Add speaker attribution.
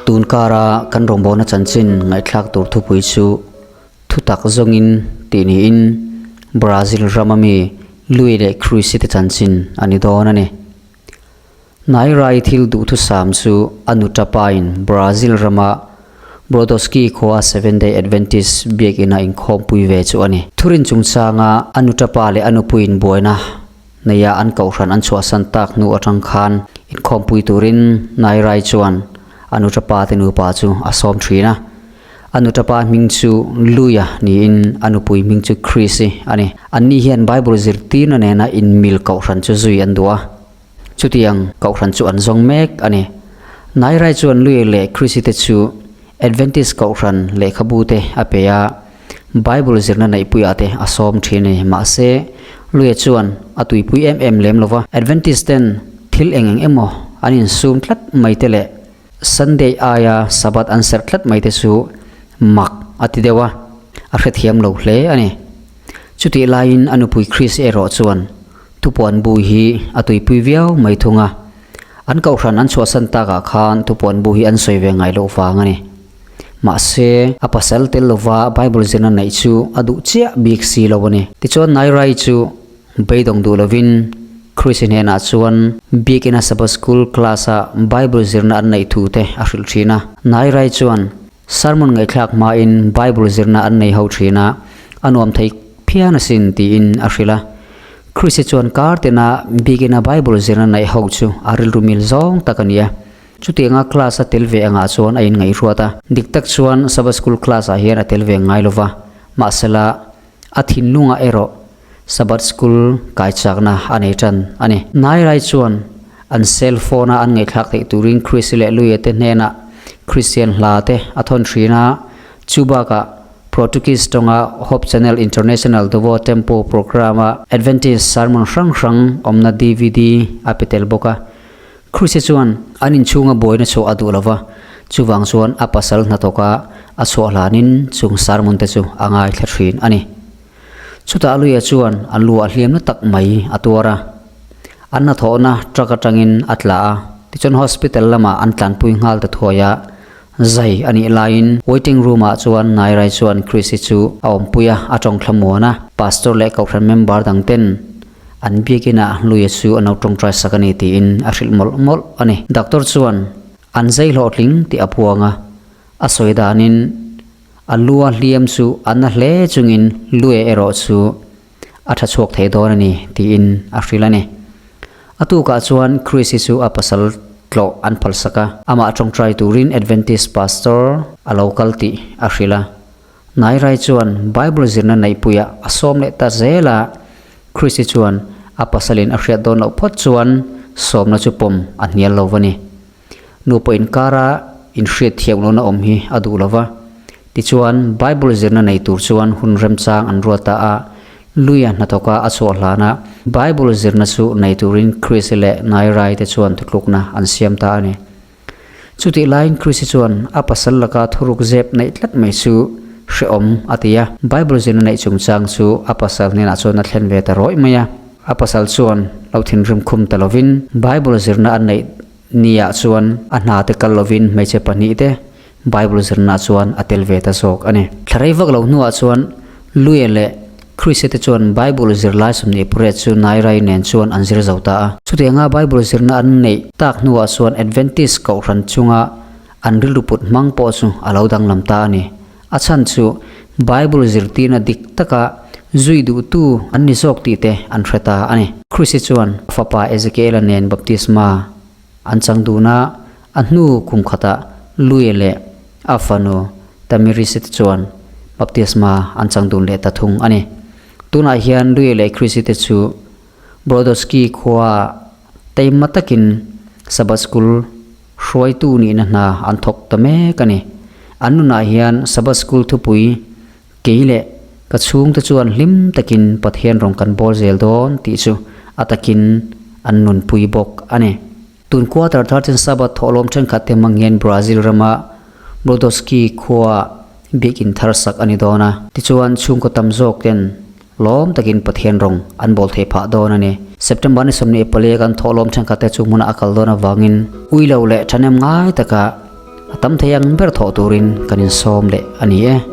Speaker 1: Tun kara kan rawngbawlna chanchin ngaihthlak tur thupui chu Thutak zawngin tih niin Brazil rama mi Lui leh Chrissy te chanchin a ni dawn a ni. Nairai thil duhthusam chu a nuta pain Brazil rama Brodowski khua Seventh-day Adventist biakina inkhawmpui ve chu a ni. Thurin chungchanga a nuta pa leh a nupuiin buaina neia an kohhran an chhuahsan tak hnu atang khan inkhawmpui turin Nairai chuan a nuta pa te nupa chu a sawm thin a. A nuta pa hming chu Luia niin a nupui hming chu Chrissy a ni. Anni hian Bible zirtirna nena inmil kohhran chu zui an duh a. Chutiang kohhran chu an zawng mek a ni. Nairai chuan Lui leh Chrissy te chu Adventist kohhran lehkhabu te a pe a, Bible zirna neihpuiah te a sawm thin a ni. Mahse, Luia chuan a tuipui em em lem lo va. Adventist ten thil eng eng emaw an insum tlat mai te leh Sunday aia Sabbath an serh tlat mai te chu mak a ti deuh a, a hrethiam lo hle a ni. Chutih laiin a nupui Chrissy erawh chuan Thupuan bu hi a tuipui viau mai thung a, an kohhran an chhuahsan takah khan thupuan bu hi an sawi ve ngai loh vang a ni. Mahse, a pasal tel lova Bible zirna neih chu a duh chiah bik si lo a ni. Tichuan Nairai chu beidawng duh lovin Chrissy hnenah chuan biakina Sabbath School class-a Bible zirna an neih thu te a hrilh thin a. Nairai chuan sermon ngaihthlak hmain Bible zirna an nei ho thin a, a nuam thei phian asin tiin a hrilh a. Chrissy chuan kar tina biakina Bible zirna neih ho chu a rilru mil zawng tak a ni a. Chutianga class a tel ve angah chuan a inngaihruat a. Dik tak chuan Sabbath School class ah hian a tel ve ngai lova, mahsela a thinlungah erawh Sabbath School kai chakna a nei tan a ni. Nairai chuan an cell phone a an ngaihthlak theih turin Chrissy leh Luia te hnenah Christian hla te a thawn thin a, chu bakah Portuguese tawnga Hope Channel International Dovo Tempo programme-a Adventist sermon hrang hrang awmna dvd a pe tel bawk a. Chrissy chuan an inchhunga buaina chhuah a duh lo va, chuvang chuan a pasal hnathawka a chhuah hlanin chung sermon te chu a ngaithla thin a ni. Chutah Luia chuan an lu ah hliamna tak mai a tuar a, an hnathawhna truck atangin a tla a, tichuan hospital lamah an tlanpui nghal ta thuai a, zai a nih laiin waiting room ah chuan Nairai chuan Chrissy chu a awmpui a, a tawng thlamuan a, pastor leh kohhran member dang ten an biakin ah Luia chu a no tawngtai sak a ni tiin a hrilh mawlh mawlh a ni. Doctor chuan an zai hlawhtling tih a puang a, a sawi danin A lua hliam chu a na hle chungin lue erawh chu a tha chhuak thei dawn a ni tiin a hrilh a ni. A tukah chuan Chris hi chu a pasal tlawh an phalsak a, amah tawngtai turin Adventist pastor a lo kal tih a hrilh a. Nairai chuan Bible zirna neihpuiah a sawm leh ta zel a, Chris hi chuan a pasalin a hriat dawn loh phawt chuan sawmna chu pawm a hnial lo va ni. Nupa inkara inhriat thiam lohna awm hi a duh lo va. Tichuan, Bible zirna nei tur chuan hun remchang an ruat ta a, Luia hnathawka a chhuah hlana Bible zirna chu nei turin Chrissy leh Nairai te chuan thutlukna an siam ta a ni. Chutih laiin Chrissy chuan a pasal laka thuruk zep neih tlat mai chu hrehawm a ti a, Bible zirna neih chungchang chu a pasal hnenah chuan a thlen ve ta rawih mai a. A pasal chuan lo thinrim khum ta lovin Bible zirna an neih Niah chuan a hna te kal lovin hmeichhe pahnih te Bible zirnaah chuan a tel ve ta zawk a ni. Thla rei vak lo hnuah chuan Luia leh Chrissy te chuan Bible zirlai 28 chu Nairai nen chuan an zir zo ta a. Chutianga Bible zirna an neih tak hnuah chuan Adventist kohhran chunga an rilru put hmang pawh chu a lo danglam ta a ni. A chhan chu Bible zirtirna dik taka zui duhtu an ni zawk tih te an hre ta a ni. Chrissy chuan a fapa Ezekiel-a nen baptisma an chang dun a, a hnu kum khatah Louie leh a fanu Tamiris-i te chuan baptisma an chang dun leh ta thung a ni. Tunah hian Louie leh Chrissy te chu Brodowski khuaah taima takin Sabbath School Hruaitu nihna hna an thawk ta mek a ni. An nunah hian Sabbath School thupui kei leh ka chhungte chuan hlim takin Pathian rawn kan bawl zel dawn tih chu a takin an nunpui bawk a ni. Tun quarter thirteen Sabbath thawhlawm thenkhat te hmang hian Brazil rama Brodowski khuaah biakinn thar sak a ni dawn a. Tichuan chhungkaw tam zawk ten Lawm takin Pathian rawng an bawl theih phah dawn a ni. September ni 24 kan thawhlawm thenkhat te chu hmunah a kal dawn avangin ui lo leh thahnem ngai taka A tam thei ang ber thawh turin kan insawm leh a ni e.